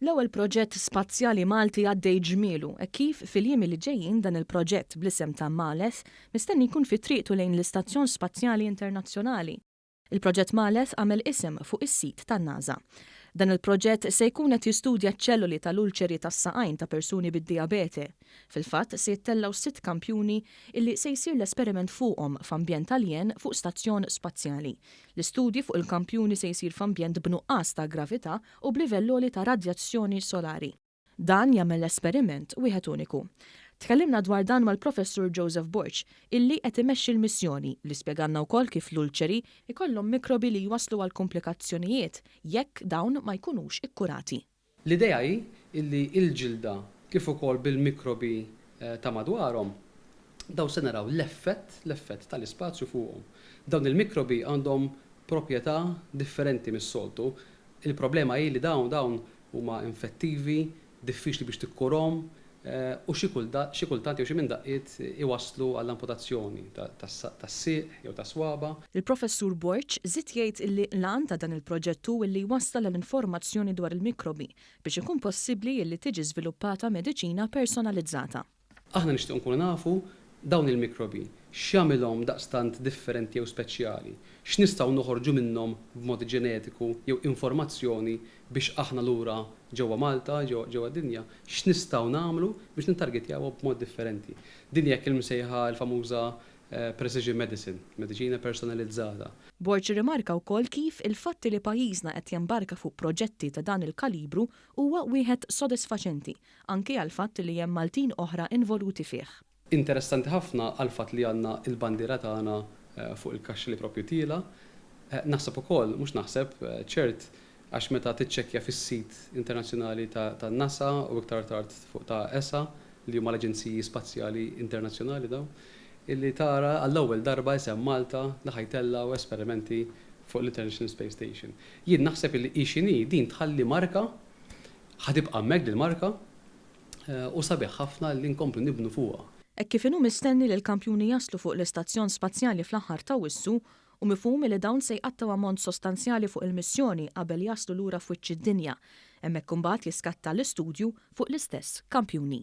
L-ewwel proġett spazjali Malti għaddej ġmielu hekk kif fil-jiem li ġejjin dan il-proġett bl-isem ta' Maleth mistenni jkun fi triqtu lejn l-Istazzjon Spazjali Internazzjonali. Il-proġett Maleth għamel isem fuq is-sit tan-NASA. Dan il-proġett se jkun qed jistudja ċ-ċelluli tal-ulċeri tas-saqajn ta' persuni bid-dijabete. Fil-fatt se jittellgħu sitt kampjuni illi se jsir l-esperiment fuqhom f'ambjent aljen fuq stazzjon spazjali. L-istudji fuq il-kampjuni se jsir f'ambjent b'nuqqas ta' gravità u b'livell għoli ta' radjazzjoni solari. Dan jagħmel l-esperiment wieħed uniku. Tkellimna dwar dan mal-Professur Joseph Borg, illi qed imexxi l-missjoni, li spjegalna wkoll kif l-ulċeri jkollhom mikrobi li jwasslu għal kumplikazzjonijiet jekk dawn ma jkunux ikkurati. L-idea hi illi l-ġilda kif ukoll bil-mikrobi ta' madwarhom, dawn se naraw l-effett, l-effett tal-ispazju fuqhom. Dawn il-mikrobi għandhom proprjetà differenti mis-soltu. Il-problema hi li dawn dawn huma infettivi, diffiċli biex tikkurhom u xi xi kultant jew xi minn daqqiet iwasslu għall-amputazzjoni tas-sieq jew tas-swaba'. Il-Professur Borg żied jgħid illi l-għan ta' dan il-proġett hu illi jwassal għal informazzjoni dwar il-mikrobi biex ikun possibbli illi tiġi żviluppata mediċina personalizzata. Aħna nixtiequ nkunu nafu dawn il-mikrobi x'jagħmilhom daqstant differenti jew speċjali, x'nistgħu noħorġu minnhom b'mod ġenetiku jew informazzjoni biex aħna lura ġewwa Malta, ġewwa d-dinja, x'nistgħu nagħmlu biex nittargetjawhom b'mod differenti. Din hija hekk il-msejħa l-famuża precision medicine, mediċina personalizzata. Borg irrimarka wkoll kif il-fatt li pajjiżna qed jembarka fuq proġetti ta' dan il-kalibru huwa wieħed sodisfaċenti anki għall-fatt li hemm Maltin oħra involuti fih. Interessanti ħafna għall-fatt li għandna l-bandiera tagħna fuq il-kaxxa li propju tiela'. Naħseb ukoll, mhux naħseb, ċert, għax meta tiċċekkja fis-sit internazzjonali tan-NASA u iktar tard fuq ta' ESA, li huma l-aġenziji spazjali internazzjonali dawn, illi tara għall-ewwel darba isem Malta li ħa jtellgħu esperimenti fuq l-International Space Station. Jien naħseb illi hi x'inhi din tħalli marka Ħa tibqa' hemmhekk dil-marka u sabiħ ħafna li nkomplu nibnu fuqha. Hekk kif inhu mistenni li l-kampjuni jaslu fuq l-istazzjon spazjali fl-aħħar t'Awwissu, hu mifhum li dawn se jqattgħu ammont sostanzjali fuq il-missjoni qabel jaslu lura f'wiċċ id-dinja. Hemmhekk imbagħad jiskatta l-istudju fuq l-istess kampjuni.